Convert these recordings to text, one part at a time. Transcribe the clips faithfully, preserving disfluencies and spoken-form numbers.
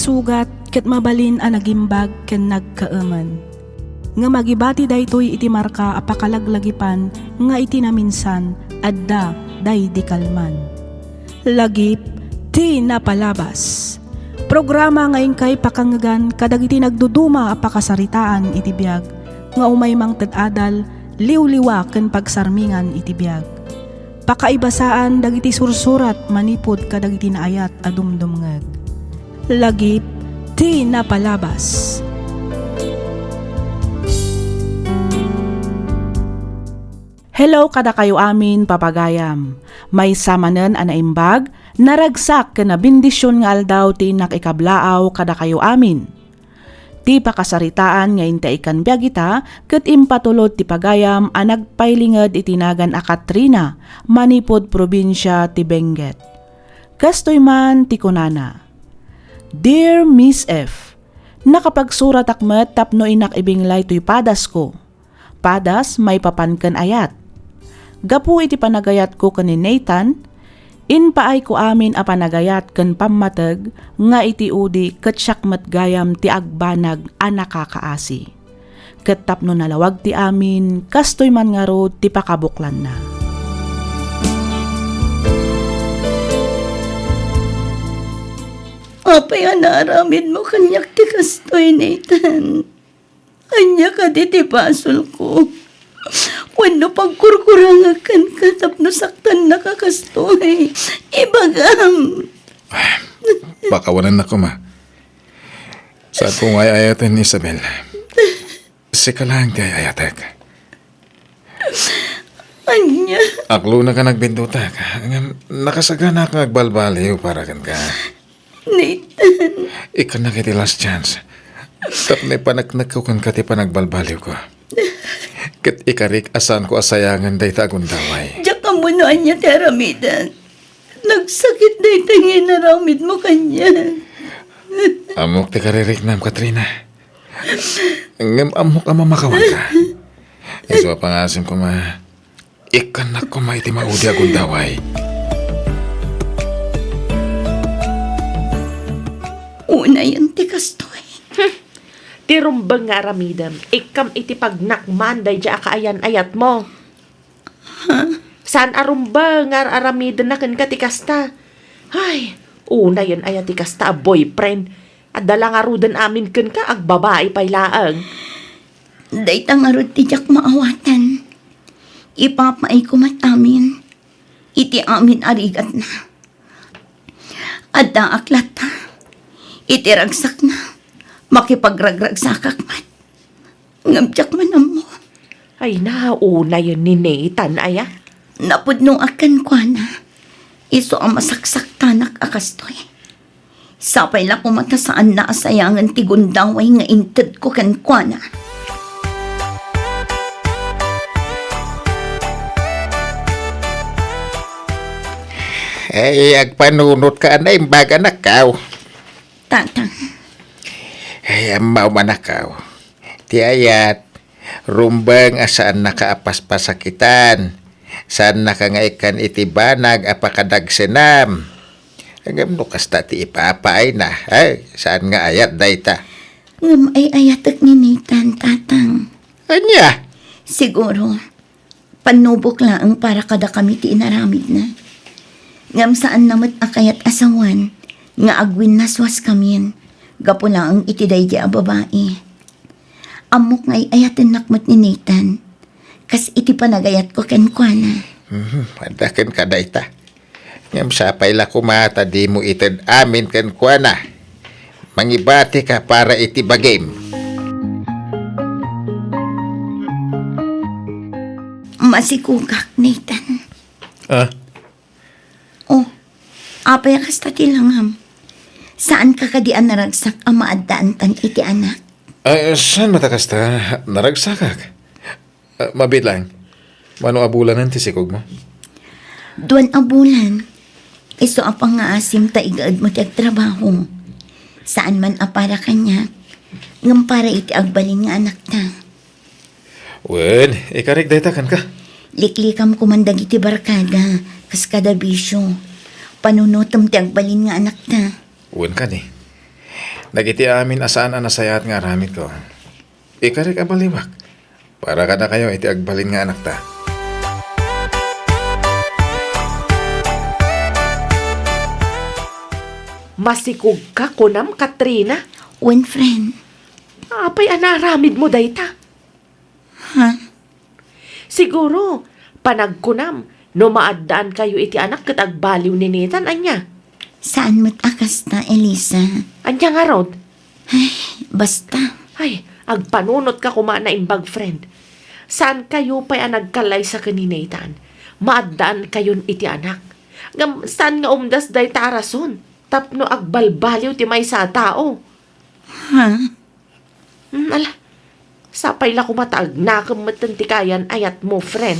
Sugat ket mabalin a nagimbag ken nagkaemen. Ngem agibati daytoy iti marka a pakalaglagipan nga iti naminsan adda daydi kalman. Lagip ti napalabas. Programa nga inkay pakangngegan kadagiti nagduduma a pakasaritaan iti biag nga umay mangted adal, liwliwa ken pagsarmingan iti biag. Pakaibasaan dagiti sursurat manipud kadagiti naayat a dumdumngeg. Lagip ti napalabas. Hello kadakayo amin, papagayam. Maysa manen a naimbag, naragsak ken nabendision nga aldaw ti innak ikablaaw kadakayo amin. Ti pakasaritaan nga inta ikkan biag ita ket impatulod ti pagayam a nagpailinged iti nagan a Katrina manipud probinsia ti Benguet. Kastoy man ti kunana, "Dear Miss F, nakapagsuratak met tapno innak ibinglay toy padasko. Padas maipapan ken ayat. Gapu iti panagayatko ken ni Nathan, impaayko amin a panagayat ken pammateg nga iti udi ket siak met gayam ti agbanag a nakakaasi. Ket tapno nalawag ti amin, kastoy man ngarud ti pakabuklanna." Apay a naaramidmo kaniak ti kastoy, Nathan? Ania kadi ti basolko? Wenno pagkurkurangek kenka tapno saktannaka kastoy? Ibagam. Pakawanennak koma. Saanko nga ay-ayaten, Isabel. Sika laeng ti ay-ayatek. Ania? Aklonaka nga agbindutak, ngem nakasaganak nga agbalbaliw para kenka. Nathan. Ikkannak iti last chance. Tapno ipaneknekko kenka ti panagbalbaliwko. Ket ikarik a saanko a sayangen dayta a gundaway. Diak ammo no ania ti aramidek. Nagsakit dayta nga inaramidmo kaniak. Ammok ti kaririknam, Katrina. Ngem ammok a mamakawanka. Isu a pangasim koma, ikkannak koma iti maudi a gundaway. Unayen ti kastoy. Hmm. Ti rumbeng nga aramidem, ikkam iti pagnakman daydiay a kaayan-ayatmo. Saan a rumbeng nga ar-aramidenna kenka ti kasta. Ay, unayen aya ti kasta a boyfriend. Adda la ngaruden amin kenka, agbabai pay laeng. Dayta ngarud ti diak maawaten. Ipapaayko met amin iti amin a rigatna. Addaak latta iti ragsakna, makipagragragsakak met. Ngem diak man ammo. Ay, naunayen ni Nathan aya? Napudnoak kenkuana. Isu a masaksaktanak a kastoy. Sapay la koma ta saanna a sayangen ti gundaway nga intedko kenkuana. Ay, agpanunotka a naimbag, anakko. Tatang. Ay, ammo man, anakko. Ti ayat, rumbeng a saannaka a paspasakitan. Saannaka nga ikkan iti banag a pakadagsenam. Ngem no kasta ti ipapaayna, ay, saan nga ayat dayta? Ngem ay-ayatek ni Nathan, Tatang. Ania? Siguro, pannubok laeng para kadakami ti inaramidna. Ngem saanna met a kayat a sawen nga agwinnaswaskamin gapu laeng iti daydi a babai. Ammok nga ay-ayatennak met ni Nathan, kas iti panagayatko kenkuana. Mhm, adda kenka dayta. Ngem sapay la koma ta dimo ited amin kenkuana. Mangibatika para iti bagim. Masikugak, Nathan. Ah? Oh, apay a kasta ti langam? Saanka kadi a naragsak a maaddaantan iti anak? Ah, saan met a kasta? Naragsakak. Ah, mabiit laeng. Mano a bulanen ti sikogmo? Duan a bulan. Isu a pangngaasim ta igaedmo ti agtrabaho. Saan man a para kaniak, ngem para iti agbalin nga anakta. Wen, ikarik dayta kenka. Liklikam koman dagiti barkada, kas kada bisio. Panunotem ti agbalin nga anakta. Wen kadi. Dagiti amin a saan a nasayaat nga aramidko, ikarik a baliwak para kadakayo iti agbalin nga anakta. Masikogka, kunam, Katrina? Wen, friend. Apay a naaramidmo dayta? Ha? Siguro, panagkunam, no maaddaankayo iti anak ket agbaliw ni Nathan, ania? Saan met a kasta, Elisa. Ania ngarud? Ay, basta. Ay, agpanunotka koma a naimbag, friend. Saankayo pay a nagkallaysa ken ni Nathan. Maaddaankayon iti anak. Ngem saan nga umdas dayta a rason tapno agbalbaliw ti maysa a tao? Ha? Hmm, ala, sapay la koma ta agnakem metten ti kayan-ayatmo, friend.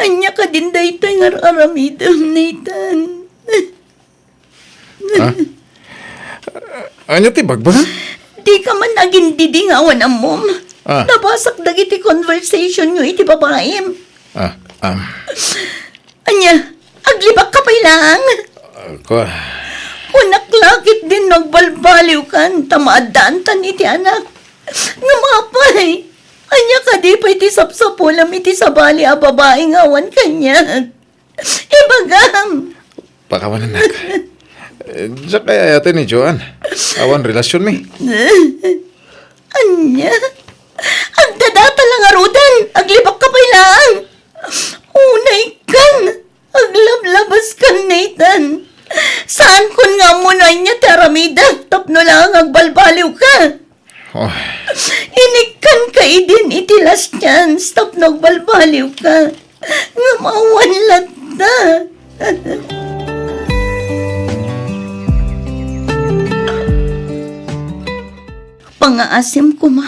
Ania kadin daytoy nga ar-aramidem, Nathan? Ah? Ania ti bagbagam? Dika man agindidi nga awan ammom. Ah. Nabasak dagiti conversationyo iti babaim. Ah, um. Ania, aglibakka pay laeng? Ah, kua- Kunak la ketdin no agbalbaliwkan ta maaddaantan iti anak. Ngem apay, ania kadi pay ti sapsapulem iti sabali a babai nga awan kaniak? Ibagam! Pakawanennak. Diak ay-ayaten ni Joan. Awan relasionmi. Ania? Agdadata la ngaruden, aglibakka pay laeng. Unaykan, aglablabaskan, Nathan. Saankon nga ammo no ania ti aramidek tapno laeng agbalbaliwka. Oh. Inikkanka idin iti last chance tapno agbalbaliwka. Ngem awan latta. Pangaasim koma.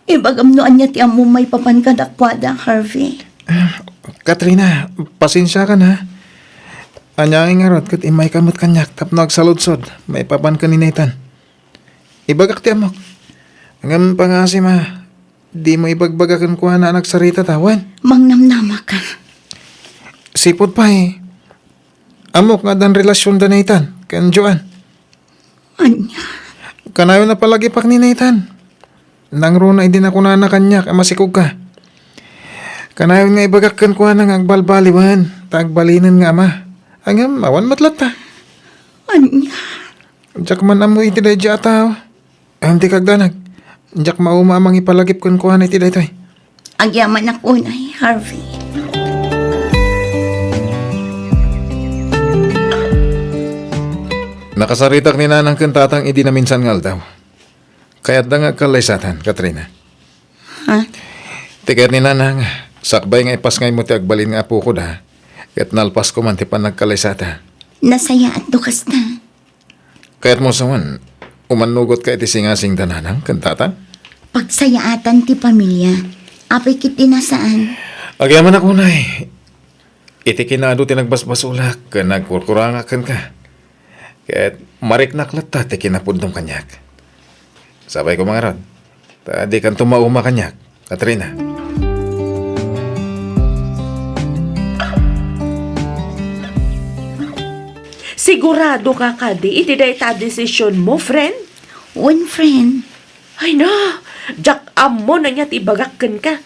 Ibagam no ania ti ammom maipapan kadakuada, Harvey. Ah, Katrina, pasensiakan, ha? Ania ngay ngarud ket immayka met kaniak tapno agsaludsod maipapan ken ni Nathan. Ibagak ti ammok. Ngem pangaasim a, dimo ibagbaga kenkuana a nagsaritata, wen? Mangnamnamaka. Sipud pay, ammok nga addan relasionda ni Nathan ken Joan. Ania? Kanayon a palagipak ni Nathan. Nangruna idi nakunana kaniak a masikogka. Kanayon nga ibagak kenkuana nga agbalbaliwen ta agbalinen nga ama. Ngem awan met latta. Ania? Diak man ammo iti daydiay a tao. Awan ti kagdanag. Diak mauma a mangipalagip kenkuana iti daytoy. Agyamanak unay, Harvey. Nakasaritak ni Nanang ken Tatang idi naminsan nga aldaw. Kayatda nga agkallaysatan, Katrina. Ha? Ti kayat ni Nanang, sakbay nga ipasngaymo ti agbalin nga apokoda, ket nalpasko man ti panagkallaysata. Nasayaatto kasta. Kayatmo sa man, umannugotka iti singasingda Nanang ken Tatang? Pagsayaatan ti pamilia. Apay ket ti nasaan? Agyamanak unay. Iti kinaadu ti nagbasbasolak ken nagkurkurangak kenka. Ket mariknak latta ti kinapudnom kaniak. Sapay koma ngarud, ta dikanto mauma kaniak, Katrina. Siguradoka kadi iti dayta a desisionmo, friend? Wen, friend. Ay na, diak ammo no ania ti ibagak kenka.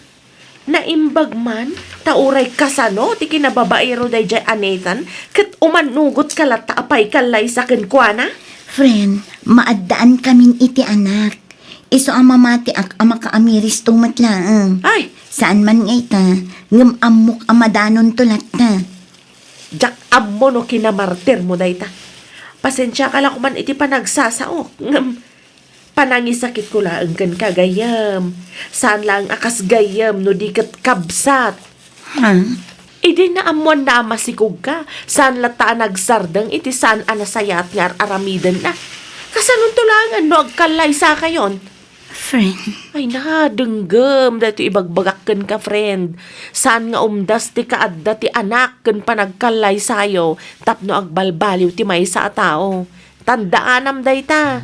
Naimbag man, ta uray kasano ti kinababaero daydiay a Nathan, ket umannugotka latta a paikallaysa kenkuana? Friend, maaddaankamin iti anak. Isu a mamatiak a makaamiristo met laeng. Ay! Saan man nga ita, ngem ammok a madanonto latta. Diak ammo no kinamartirmo dayta. Pasensiaka la koman iti panagsasaok, ngem panangisakitko laeng kenka, gayyem. Saan laeng a kas gayyem no di ket kabsat. Ha? Idi naammoanna a masikogka, saan latta a nagsardeng iti saan a nasayaat nga ar-aramidenna. Kasanonto laengen no agkallaysakayon? Friend. Ay na, denggem daytoy ibagbagak kenka, friend. Saan nga umdas ti kaadda ti anak ken panagkallaysayo tapno agbalbaliw ti maysa a tao. Tandaanam dayta.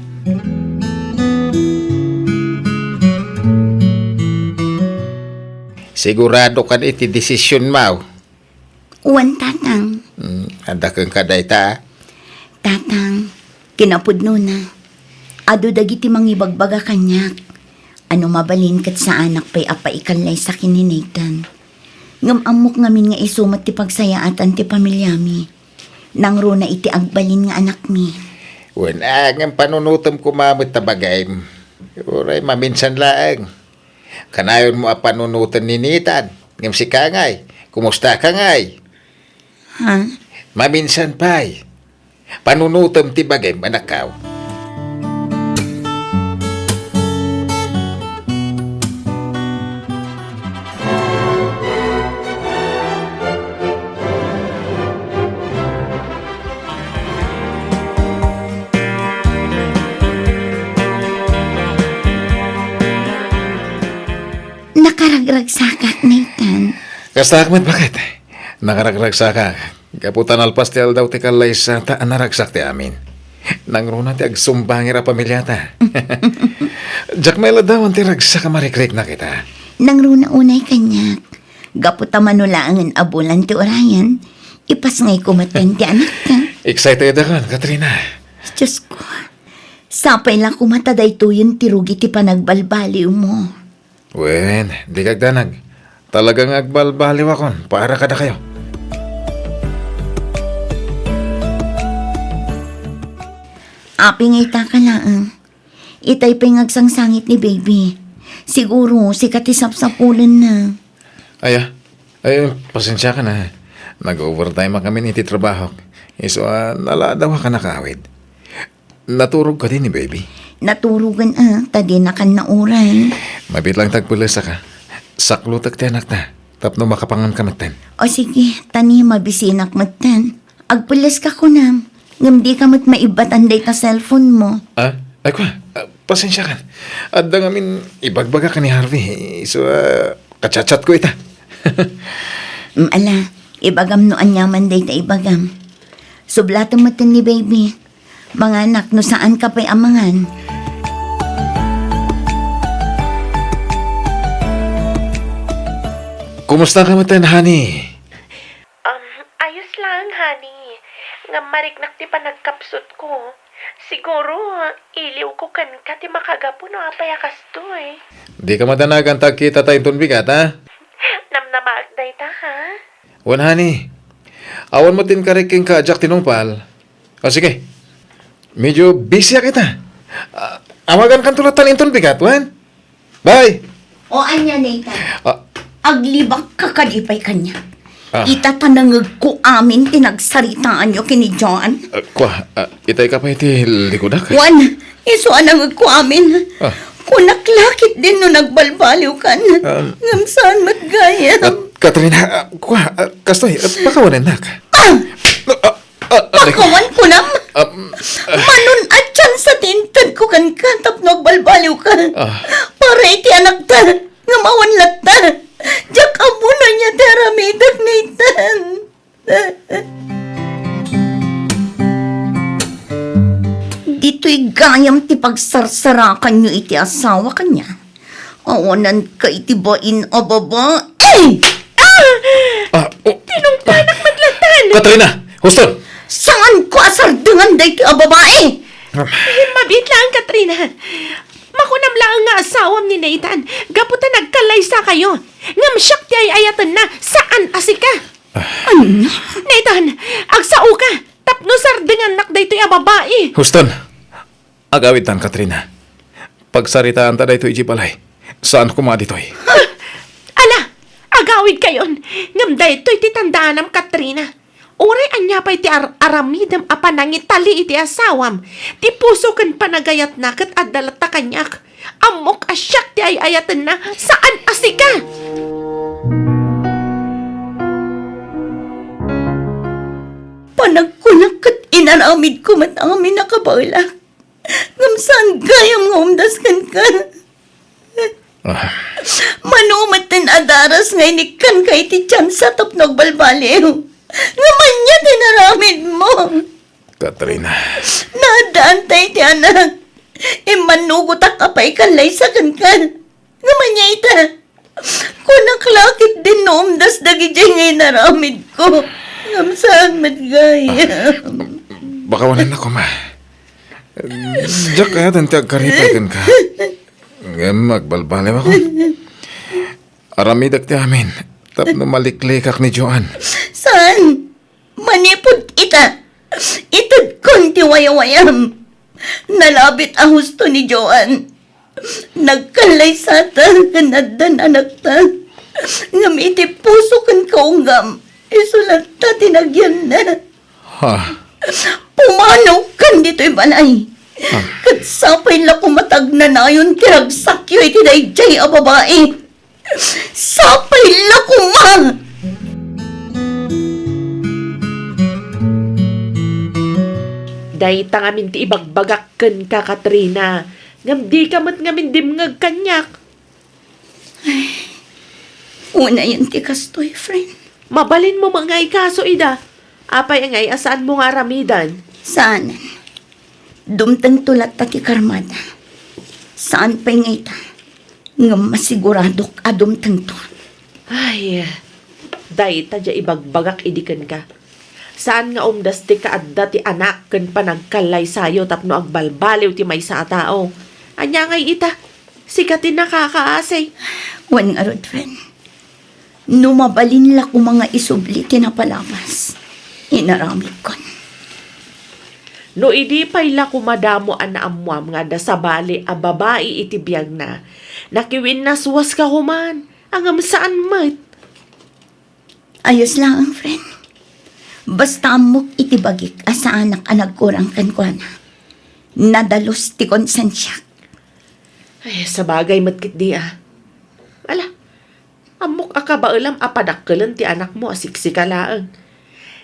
Sigurado kad iti desisionmo. Wen, Tatang. Hmm, adda kenka dayta? Tatang, kinapudnona, adu dagiti mangibagbaga kaniak. Ano mabalin ket saanak pay a paikallaysa ken ni Nathan. Ngem ammok ngamin nga isu met ti pagsayaatan ti pamiliami. Nangruna iti agbalin nga anakmi. Wen, a, ngem panunotem koma met ta bagim. Uray maminsan laeng. Kanayonmo a panunoten ni Nathan. Ngem sika ngay, kumusta ka ngay? Ha? Maminsan pay. Panunotem ti bagim, anakko. Nakaragragsakak, Nathan. Kastaak met, baket? Nakaragragsakak. Gapu ta nalpas ti aldaw ti kallaysata a naragsak ti amin. Nangruna ti agsumbangir a pamiliata. Diak mailadawan ti ragsak a marikriknak ita. Nangruna unay kaniak. Gapu ta mano laengen a bulan ti urayan, ipasngayko metten ti anakta. Excited ako, Katrina. Diosko, sapay la koma ta daytoyen ti rugi ti panagbalbaliwmo. Wen, dika agdanag. Talaga nga agbalbaliwakon para kadakayo. Apay nga ita ka laeng. Itay pay nga agsangsangit ni baby. Siguro, sika ti sapsapulenna. Aya, ay, pasensiakan a. Nag-overtime a kami iti trabahok. Isu a, naladaw a kanakawid. Naturog kadi ni baby? Naturogen a, ta dinakan nauray. Mabiit lang ta agpellesaka. Saklutek ti anakta, tapno makapangan ka metten. O sige, ta ni mabisinak metten. Agpelleska kunam, ngem dika met maibbatan dayta cellphone mo. Ah, ay kua, ah, pasensiakan. Adda ngamin ibagbagak ni Harvey, isu a, kachatchatko ita. Mm, ala, ibagam no aniaman dayta ibagam. Sublatem metten ni baby. Manganak no saan ka pay a mangan. Kumusta ka metten, honey? Um, ayos lang, honey. Ngem mariknak ti panagkapsutko. Siguro, iliwko kenka ti makagapu no apay a kastoy. Dika madanagan ta agkitata inton bigat, ha? Namnamaak dayta, ha? Wen, honey. Awan met ti inkarik kenka a diak tinungpal. O, sige. Medyo busy-ak ita. Ah, awagankanto latta inton bigat, wen? Bye! O, ania, Nathan? Ah. Aglibakka kadi pay kaniak? Ah. Ita ta nangegko amin ti nagsaritaanyo ken ni John. Ah, kua, ah, itay ka pay ti likudak? Wen, isu a nangegko amin. Ah. Kunak la ketdin no nagbalbaliwkan. Um, ngem saan met gayam. Kat-, Katrina, ah, kua, ah, kastoy, ah, pakawanennak. Ah! Ah, ah, ah, Pakawan kunam. Ah, mm, ah. Manon a tsansa ti intedko kenka tapno agbalbaliwka. Ah. Para iti anakta, ngem awan latta. Diak ammo no ania ti aramidek, Nathan. Ditoy gayam ti pagsarsarakanyo iti asawa kaniak. Awananka iti bain a babai. Ah! Ah, oh. Tinungpanak met latta. Katrina! Huston! Saanko a sardengan daytoy a babai. Ah. Eh, mabiit laeng, Katrina. Makunam laeng nga asawam ni Nathan, gapu ta nagkallaysakayo. Ngem siak ti ay-ayatenna, saan a sika. Ania? Nathan, agsaoka, tapno sardengannak daytoy a babai. Huston, agawidtan, Katrina. Pagsaritaanta daytoy idiay balay. Saan koma ditoy. Ah! Ala, agawidkayon. Ngem daytoy ti tandaanam, Katrina. Uray ania pay ti ar-, aramidem a panangitali iti asawam, ti puso ken panagayatna ket adda latta kaniak. Ammok a siak ti ay-ayatenna, saan a sika. Panagkunak ket inaramidko met amin a kabaelak. Ngem saan gayam nga umdas kenka. Ah. Mano metten a daras nga inikkanka iti tiansa tapno agbalbaliw. Ngem ania ti inaramidmo? Katrina. Naaddaanta iti anak. Immannugotak a paikallaysa kenka. Ngem ania ita? Kunak la ketdi No umdas dagidiay nga inaramidko, ngem saan met gayam. Bakawanennak koma. Diak kayat ti agkaripay kenka. Ngem agbalbaliwakon. Aramidek ti amin tapno maliklikak ni Joan. Saan? Manipud ita, itedkon ti wayawayam. Nalabit a husto ni Joan. Nagkallaysata ken addan anakta. Ngem iti puso ken kaunggam, isu latta ti nagyanna. Ha? Pumanaw kan ditoy balay. Ha? Ket sapay la koma ta agnanayon ti ragsakyo iti daydiay a babai. Sapay la koma! Dayta ngamin ti ibagbagak kenka, Katrina, ngem dika met ngamin dimngeg kaniak. Ay, unayen ti kastoy, friend. Mabalinmo met nga ikaso ida. Apay ngay a saanmo nga aramidan? Saanen. Dumtengto latta ti karmada. Saan pay nga ita, ngem masiguradok a dumtengto. Ay, dayta diay ibagbagak idi kenka. Saan nga umdas ti kaadda ti anak ken panagkallaysayo tapno agbalbaliw ti maysa a tao. Ania ngay ita? Sika ti nakakaasi. Wen ngarud, friend. No mabalin la koma nga isubli ti napalabas, inaramidkon. No idi pay la koma damo a naammoam nga adda sabali a babai iti biagna, nakiwinnaswaska koman, ngem saan met. Ayos laeng, friend. Basta ammok iti bagik a saanak a nagkurang kenkuana. Nadalus ti konsensiak. Ay, sabagay met ketdi a. Ala, ammok a kabaelam a padakkelen ti anakmo a siksika laeng.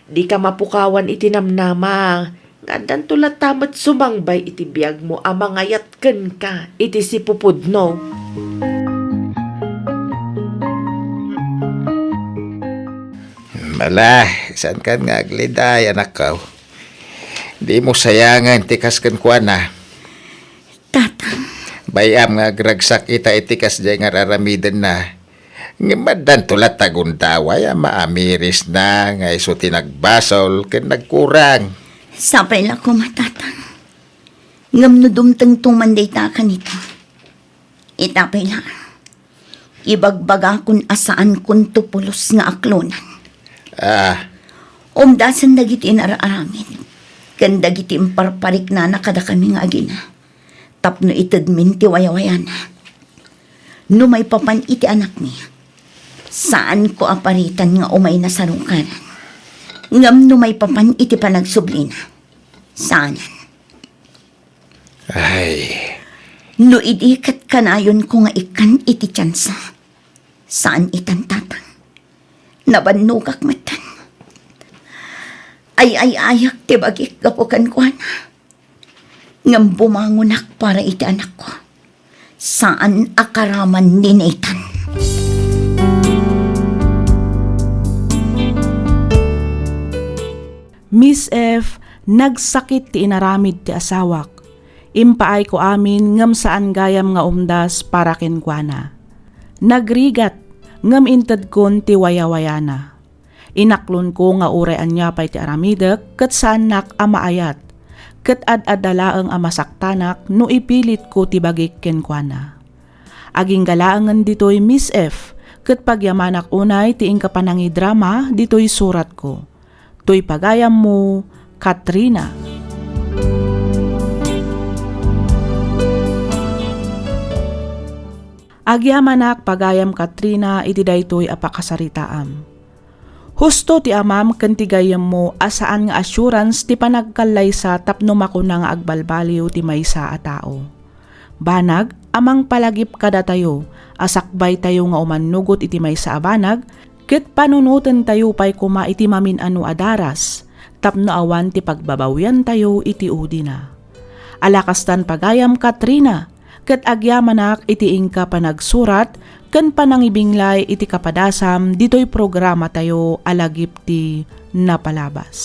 Dika mapukawan iti namnama nga addanto latta met sumangbay iti biagmo a mangayat kenka iti sipupudno. Ala, saankan nga agliday, anakko. Dimo sayangen ti kas kenkuana. Tatang. Bay-am nga agragsak ita iti kasdiay nga ar-aramidenna. Ngem addanto latta gundaway a maamirisna nga isu ti nagbasol ken nagkurang. Sapay la koma, Tatang. Ngem no dumtengto man dayta a kanito, ita pay la, ibagbagakon a saankonto pulos nga aklonan. Ah. Umdasen dagiti inar-aramid ken dagiti imparpariknana kadakami nga agina tapno itedmin ti wayawayana. No maipapan iti anakmi, saanko a paritan nga umayna sarukaran. Ngem no maipapan iti panagsublina, saanen. Ay. No idi ket kanayonko nga ikkan iti tiansa, saan itan, Tatang. Nabannogak metten. Ay-ay-ayak ti bagik gapu kenkuana. Ngem bumangonak para iti anakko. Saan a karaman ni Nathan. Miss F, nagsakit ti inaramid ti asawak. Impaayko amin ngem saan gayam nga umdas para kenkuana. Nagrigat ngem intedkon ti wayawayana. Inaklonko nga uray ania pay ti aramidek ket saannak a maayat, ket ad-adda laeng a masaktanak no ipilitko ti bagik kenkuana. Agingga laengen ditoy, Miss F, ket pagyamanak unay ti inka panangidrama ditoy suratko. Toy pagayammo, Katrina. Agyamanak, pagayam Katrina, iti daytoy a pakasaritaam. Husto ti amam ken ti gayyemmo a saan nga assurance ti panagkallaysa tapno makuna nga agbalbaliw ti maysa a tao. Banag a mangpalagip kadatayo a sakbaytayo nga umannugot iti maysa a banag ket panunotentayo pay koma iti mamin-ano a daras tapno awan ti pagbabawiantayo iti udina. Ala kastan, pagayam Katrina, ket agyamanak iti inka panagsurat ken panangibinglay iti kapadasam ditoy programatayo a Lagip ti Napalabas.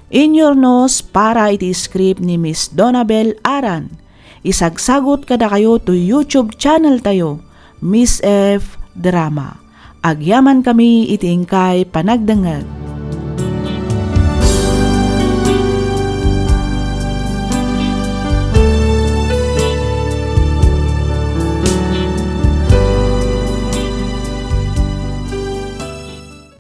Inyurnos para iti script ni Miss Donabel Aran. Isagsagut kadakayo toy YouTube channel tayo, Miss F Drama. Agyamankami iti inkay panagdengngeg.